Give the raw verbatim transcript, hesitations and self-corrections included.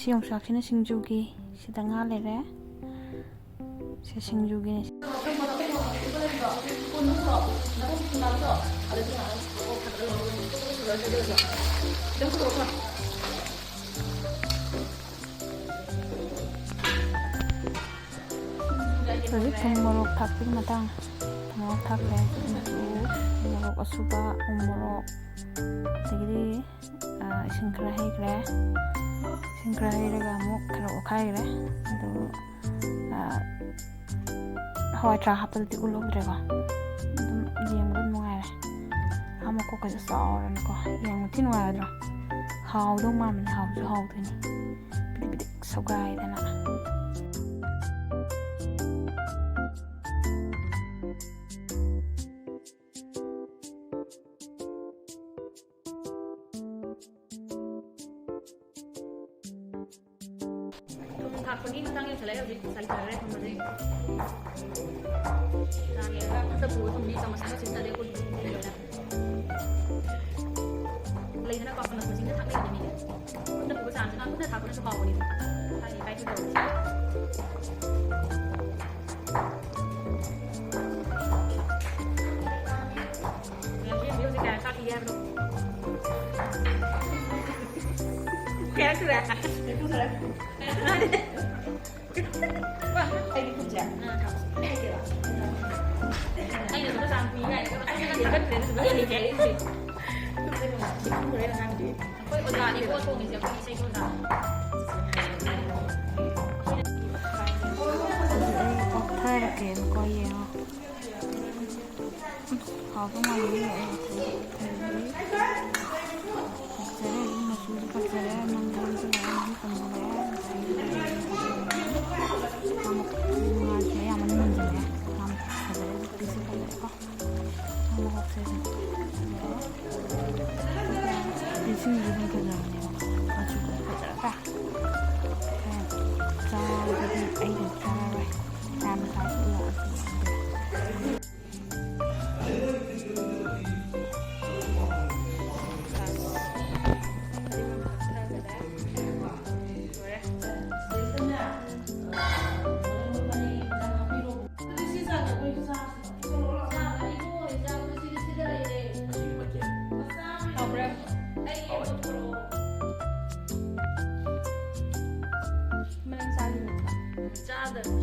ꯁꯤ ꯌꯣꯡꯆꯥꯛꯁꯤꯅ ꯁꯤꯡꯖꯨꯒꯤ, ꯁꯤꯗ ꯉꯥ ꯂꯩꯔꯦ꯫ ꯁꯤ ꯁꯤꯡꯖꯨꯒꯤꯅꯦ꯫ ꯍꯧꯖꯤꯛ ꯊꯨꯝ ꯃꯣꯔꯣꯛ ꯊꯥꯛꯄꯒꯤ ꯃꯇꯥꯡ꯫ ꯊꯨꯝ ꯃꯣꯔꯣꯛ ꯊꯥꯛꯈ꯭ꯔꯦ꯫ ꯃꯆꯨ, ꯃꯣꯔꯣꯛ ꯑꯁꯨꯕ, ꯎ ꯃꯣꯔꯣꯛ, ꯑꯗꯒꯤꯗꯤ, ꯑ, ꯏꯁꯤꯡ ꯈꯔ ꯍꯩꯈ꯭ꯔꯦ꯫ ꯏꯁꯤꯡ ꯈꯔ ꯍꯩꯔꯒ ꯑꯃꯨꯛ ꯈꯔ ꯑꯣꯠꯈꯥꯏꯈ꯭ꯔꯦ꯫ ꯑꯗꯨ, ꯑ, ꯍꯋꯥꯏ ꯊ꯭ꯔꯥꯛ ꯍꯥꯞꯄꯗꯨꯗꯤ ꯎꯠꯍꯧꯗ꯭ꯔꯦꯀꯣ꯫ ꯑꯗꯨꯝ ꯌꯦꯡꯕꯗ ꯑꯗꯨꯝ ꯅꯨꯡꯉꯥꯏꯔꯦ꯫ ꯑꯥ ꯃꯀꯣꯛꯀꯁꯦ ꯆꯥꯎꯔꯦꯅꯀꯣ꯫ ꯌꯦꯡꯕ ꯊꯤ ꯅꯨꯡꯉꯥꯏꯔꯗ꯭ꯔꯣ? ꯍꯥꯎꯗꯧ ꯃꯥꯟꯕꯅꯦ, ꯍꯥꯎꯁꯨ ꯍꯥꯎꯗꯣꯏꯅꯦ꯫ ꯄꯤꯗꯤꯛ ꯄꯤꯗꯤꯛ ꯁꯧꯒꯥꯏꯗꯅ꯫ ꯊꯨꯝ ꯊꯥꯛꯄꯒꯤ ꯃꯇꯥꯡ ꯌꯧꯁꯜꯂꯛꯑꯦ ꯍꯧꯖꯤꯛ, ꯉꯁꯥꯏ ꯇꯧꯔꯦ ꯊꯨꯝꯕꯗꯤ꯫ ꯆꯥꯡ ꯌꯦꯡꯉꯒ ꯈꯨꯠꯇ ꯄꯨꯔ ꯊꯨꯝꯗꯤ ꯆꯥꯃꯁ ꯑꯃ ꯁꯤꯖꯤꯟꯅꯗꯦ ꯑꯩꯈꯣꯏꯒꯤ꯫ ꯂꯩꯗꯅꯀꯣ, ꯆꯥꯃꯁ ꯃꯁꯤꯡꯗ ꯊꯥꯛꯅꯩꯗꯅ ꯃꯤꯗꯤ꯫ ꯈꯨꯠꯅ ꯄꯨꯕ ꯆꯥꯡꯁꯤꯅ ꯈꯨꯠꯅ ꯊꯥꯛꯄꯅꯁꯨ ꯍꯥꯎꯕꯅꯤ꯫ ꯊꯥꯏꯅ ꯏꯄꯥ ꯏꯄꯨ ꯇꯧꯔꯤꯁꯦ꯫ ꯃꯌꯥꯝꯁꯦ ꯌꯦꯡꯕꯤꯌꯨ, ꯍꯧꯖꯤꯛ ꯀꯌꯥ ꯆꯥꯈꯤꯒꯦ ꯍꯥꯏꯕꯗꯣ꯫ ꯀꯌꯥ ꯁꯨꯔꯦ? ꯅꯤꯐꯨ ꯁꯨꯔꯦ꯫ ꯋꯥ, ꯑꯩꯗꯤ ꯈꯨꯠꯁꯦ꯫ ꯑꯩꯅ ꯁꯤꯗ ꯆꯥꯡ ꯄꯤ ꯀꯥꯏꯅꯒ ꯃꯊꯛꯇꯒ ꯊꯥꯒꯠꯈ꯭ꯔꯦ, ꯑꯗꯨꯗꯨꯒ ꯑꯩꯅ ꯍꯦꯛ ꯍꯥꯏꯔꯛꯏꯁꯦ꯫ ꯈꯨꯠꯁꯦ ꯅꯨꯡꯉꯥꯏ-, ꯅꯤꯐꯨ ꯁꯨꯔꯦ ꯅꯍꯥꯟꯗꯤ꯫ ꯑꯩꯈꯣꯏ ꯑꯣꯖꯥꯅꯤꯀꯣ ꯊꯣꯡꯉꯤꯁꯦ, ꯑꯩꯈꯣꯏ ꯏꯁꯩꯒꯤ ꯑꯣꯖꯥ꯫ ꯑꯗꯨꯗꯤ ꯑꯩ ꯀꯛꯊꯔꯛꯀꯦꯕꯀꯣ, ꯌꯦꯡꯉꯣ꯫ ꯍꯥꯎꯗꯧ ꯃꯥꯜꯂꯤ꯫ ꯐꯖꯔꯦ, ꯑꯗꯨꯝ ꯃꯆꯨꯁꯨ ꯐꯖꯔꯦ, ꯃꯪꯒꯜꯁꯨ ꯂꯣꯏꯅ ꯑꯗꯨꯝ ꯀꯪꯁꯤꯜꯂꯛꯑꯦ꯫ ꯉꯁꯥꯏꯒꯤ ꯉꯥꯁꯦ ꯑꯌꯥꯝꯕꯅ ꯃꯨꯟꯁꯤꯜꯂꯛꯑꯦ꯫ ꯉꯥ ꯃꯈꯣꯛꯁꯨ ꯐꯖꯔꯦ, ꯎꯇꯤꯁꯨ ꯐꯖꯔꯦꯀꯣ꯫ ꯉꯥ ꯃꯈꯣꯛꯁꯦ ꯑꯗꯨꯝ ꯐꯖꯔꯦ꯫ ꯎꯇꯤꯁꯤꯡꯁꯨ ꯑꯗꯨꯝ ꯐꯖꯕꯅꯦꯕ, ꯃꯆꯨꯗꯣ ꯐꯖꯔꯗ꯭ꯔꯥ? ꯍꯣꯔꯦꯟ ꯆꯥꯕꯗꯗꯤ ꯑꯩ ꯑꯗꯨꯝ ꯆꯥꯔꯔꯣꯏ꯫ ꯃꯌꯥꯝꯅ ꯆꯥꯕꯗꯣ ꯎꯔꯒ ꯍꯥꯏ꯫